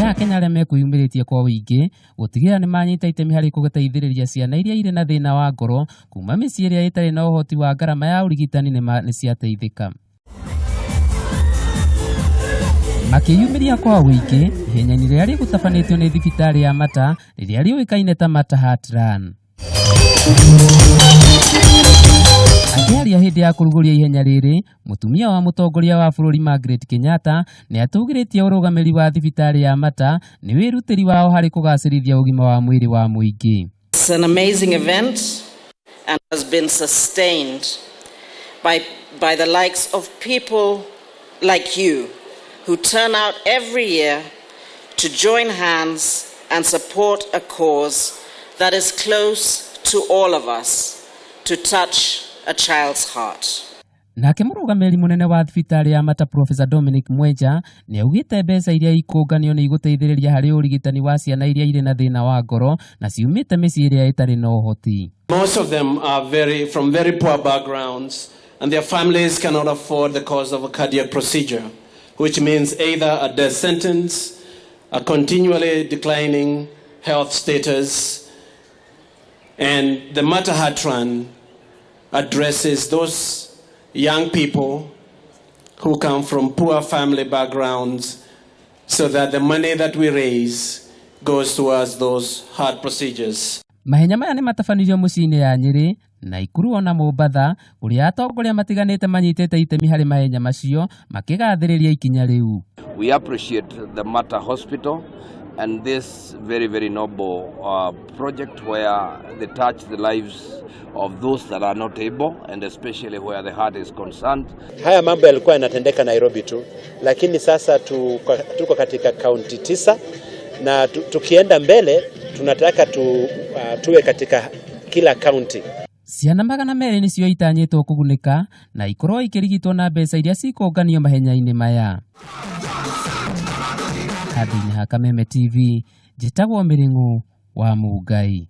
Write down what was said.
Akenya arĩa mekwĩyumĩrĩtie kwa ũingĩ gũtigĩrĩra nĩ manyita itemi harĩ gũteithĩrĩria ciana iria irĩ na thĩna wa ngoro kuma mĩciĩ ĩrĩa ĩtarĩ na ũhoti wa ngarama ya ũrigitani nĩ ciateithĩka. Makĩyumĩria kwa ũingĩ ihenya-inĩ rĩrĩa rĩgũtabanĩtio nĩ thibitarĩ ya Mata rĩrĩa rĩũĩkaine ta Mata Heart Run. Akĩaria hĩndĩ ya kũrugũria ihenya rĩrĩ, mũtumia wa mũtongoria wa bũrũri Margaret Kenyatta nĩ atũgĩrĩtie ũrũgamĩrĩri wa thibitarĩ ya Mata nĩ wĩrutĩri wao harĩ kũgacĩrithia ũgima wa mwĩrĩ wa mũingĩ. It's an amazing event and has been sustained by the likes of people like you who turn out every year to join hands and support a cause that is close to all of us, to touch a child's heart. Nake mũrũgamĩrĩri mũnene wa thibitarĩ ya Mata Professor Dominic Mwenja nĩ augĩte mbeca iria ikũnganio nĩ igũteithĩrĩria harĩ ũrigitani wa ciana iria irĩ na thĩna wa ngoro na ciumĩte mĩciĩ ĩrĩa ĩtarĩ na ũhoti. Most of them are from very poor backgrounds, and their families cannot afford the cost of a cardiac procedure, which means either a death sentence, a continually declining health status, and the Mater Heart Run addresses those young people who come from poor family backgrounds so that the money that we raise goes towards those heart procedures. Mahenya maya nĩ matabanirio mũciĩ-inĩ ya Nyĩrĩ, Naikuru ona Mombatha kũrĩa atongoria matiganĩte manyitĩte itemi harĩ mahenya macio makĩgathĩrĩria ikinya rĩu. We appreciate the Mater Hospital and this very, very noble project where they touch the lives of those that are not able, and especially where the heart is concerned. Haya mambo yalikuwa yanatendeka Nairobi tu, lakini sasa tuko katika kaunti 9 na tukienda mbele tunataka tuwe katika kila kaunti. Ciana 200 nĩcio itanyĩtwo kũgunĩka na ikorwo ikĩrigitwo na mbeca iria cikũnganio mahenya-inĩ maya. Handũ-inĩ ha Kameme TV, njĩtagwo Mĩrĩng'ũ wa Mũngai.